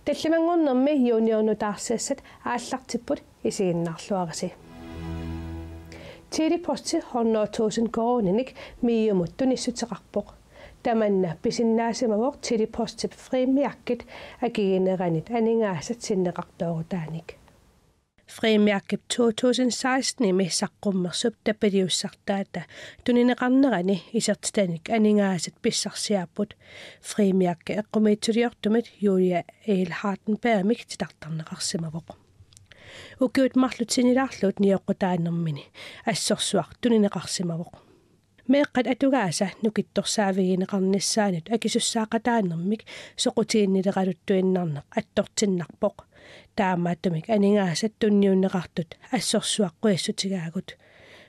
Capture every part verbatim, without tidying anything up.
Tallimanngornermi juniornut taarsiassat aallartipput, isiginnaarluarisi. Tele-Posti hundrede tusind koruuninik MIO-mut tunissuteqarpoq. Tamanna pisinnaasimavoq Tele-Postip frimærkit akigineranit aningaasat sinneqartoorutaanik. Frimærkip to tusind sekstenimi saqqummersup tapiliussartaata tunineqarnerani isertitanik aningaasat pissarsiaapput. Frimærke eqqumiitsuliortumit Julia L. Hardenbergimik titartarneqarsimavoq. Ukiut marluk sinnilaarlugit nioqqutaanermini assorsuaq tunineqarsimavoq. Meeqqat atugaasa nukittorsaavigineqarnissaannut akisussaaqataanermik soqutiginnileraluttuinnarneq attortinnarpoq. Taamaattumik aningaasat tunniunneqartut assorsuaq qujassutigaagut.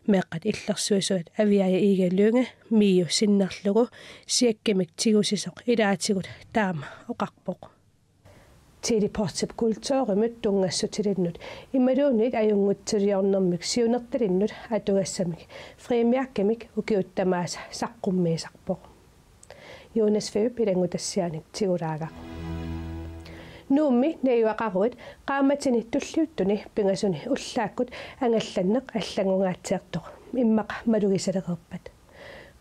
Meeqqat illersuisuat Aviaja Egede Lynge MIO sinnerlugu Siekkimik tigusisoq ilaatigut taama oqarpoq. Tele-Postip kulturimut tunngassutilinnut imaluunniit ajunngutsiliornermik siunertalinnut atugassamik frimærkimik ukiut tamaasa saqqummiisarpoq. Jonas Føp ilanngutassiaanik tigulaagaq. Nuummi najugaqaruit qaammatini tulliuttuni pingasuni ullaakkut angallanneq allanngungaatsiartoq immaqa malugisalereerpat.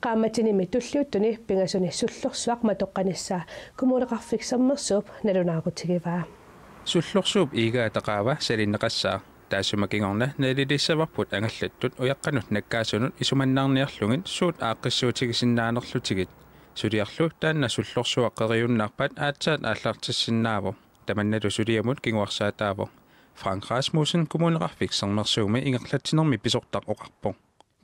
Qaammatinimi tulliuttuni pingasuni sullorsuaq matoqqanissaa Kommuneqarfik Sermersuup nalunaarutigivaa. Sullorsuup iigaata qaava salinneqassaaq. Taassuma kingorna nalilissavarput angallattut ujaqqanut nakkaasunut isumannaarniarlugit suut aaqqissuutigisinnaanerlutigit. Suliarlu taanna sullorsuaq qeriunnaarpat aatsaat aallartissinnaavoq. Tamannalu suliamut kinguarsaataavoq. Frank Rasmussen Kommuneqarfik Sermersuumi ingerlatsinermi pisortaq oqarpoq.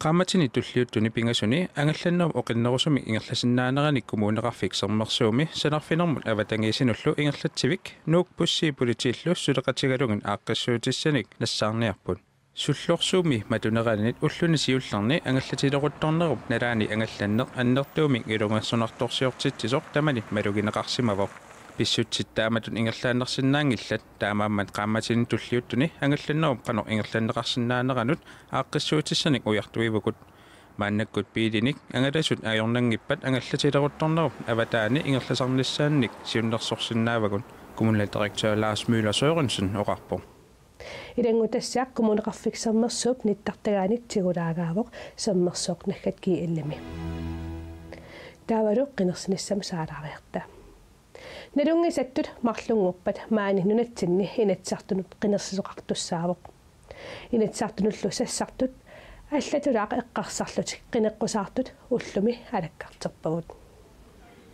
Qaammatini tulliuttuni pingasuni angallannerup oqinnerusumik ingerlasinnaaneranik Kommuneqarfik Sermersuumi sanarfinermut avatangiisinullu ingerlatsivik Nuuk Bussii politiillu suleqatigalugit aaqqissuutissanik nassaarniarput. Sullorsuummi matuneranit ulluni siullerni angallatileruttornerup nalaani angallanneq annertuumik ilungersunartorsiortitsisoq tamanit malugineqarsimavoq. Pissutsit taamatut ingerlaannarsinnaanngillat, taamaammat qaammatini tulliuttuni angallannerup qanoq ingerlanneqarsinnaaneranut aaqqissuutissanik ujartuivugut. Maannakkut biilinik angalasut ajornanngippat angallatileruttornerup avataani ingerlasarnissaannik siunnersorsinnaavagut, kommunaldirektør Lars Møller Sørensen oqarpoq. Ilanngutassiaq Kommuneqarfik Sermersuup nittartagaanik tigulaagaavoq, Sermersooq naggat G L-imi. Taavalu qinersinissamut saalaariarta. Nalunngisattut marlunngorpat maani nunatsinni Inatsisartunut qinersisoqartussaavoq. Inatsisartunullu sassartut allatulaaq eqqarsarlutik qineqqusaartut ullumi alakkarterpagut.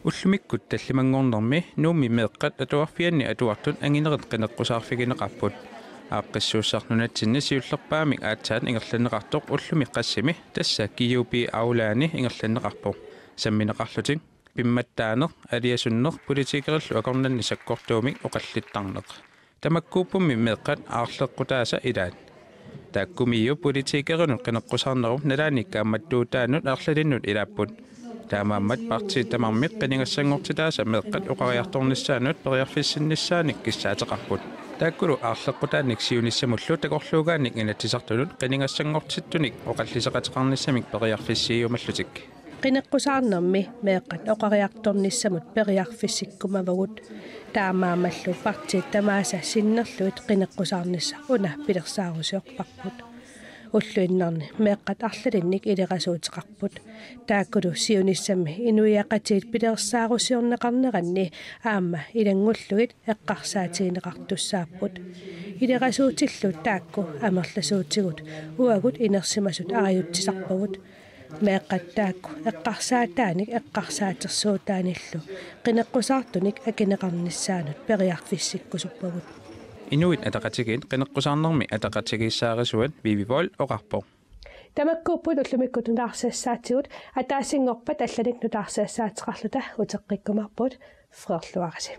Ullumikkut tallimanngornermi Nuummi meeqqat atuarfianni atuartut anginerit qineqqusaarfigineqarput. Aaqqissuussaq nunatsinni siullerpaamik aatsaat ingerlanneqartoq ullumi qassimi, tassa G U P Aulaani ingerlanneqarpoq. Sammineqarlutik pimmattaaneq, aliasunneq, politikerillu akornanni sakkortuumik oqallittarneq. Tamakkuuppummi meeqqat aarleqqutaasa ilaat. Taakku MIO politikerinut qineqqusaarnerup nalaani kaammattuutaanut arlalinnut ilaapput. Taamaammat partiit tamarmik qinigassanngortitaasa meeqqat oqariartornissaannut periarfissinnissaannik kissaateqarput. Taakkulu aarleqqutaannik siunissamullu takorluugaannik Inatsisartunut qinigassanngortittunik oqalliseqateqarnissamik periarfissiiumallutik. Qineqqusaarnermi meeqqat oqariartornissamut periarfissikkumavagut. Taamaammallu partiit tamaasa sinnerlugit qineqqusaarnissaq una pilersaarusiorparput. Ulluinnarni meeqqat arlalinnik ilerasuuteqarput. Taakkulu siunissami inuiaqatigiit pilersaarusiorneqarneranni aamma ilanngullugit eqqarsaatigineqartussaapput. Ilerasuutillu taakku amerlasuutigut uagut inersimasut aajutsisarpagut. Meeqqat taakku eqqarsaataanik eqqarsaatersuutaanillu qineqqusaartunik akineqarnissaanut periarfissikkusuppagut. Inuit Ataqatigiit qineqqusaarnermi ataqatigiissaarisuat Vivi Vold oqarpoq. Tamakkuupput ullumikkut nutaarsiassaatigut, ataasinngorpat allanik nutaarsiassaateqarluta uteqqikkumaarpugut, frerluarisi.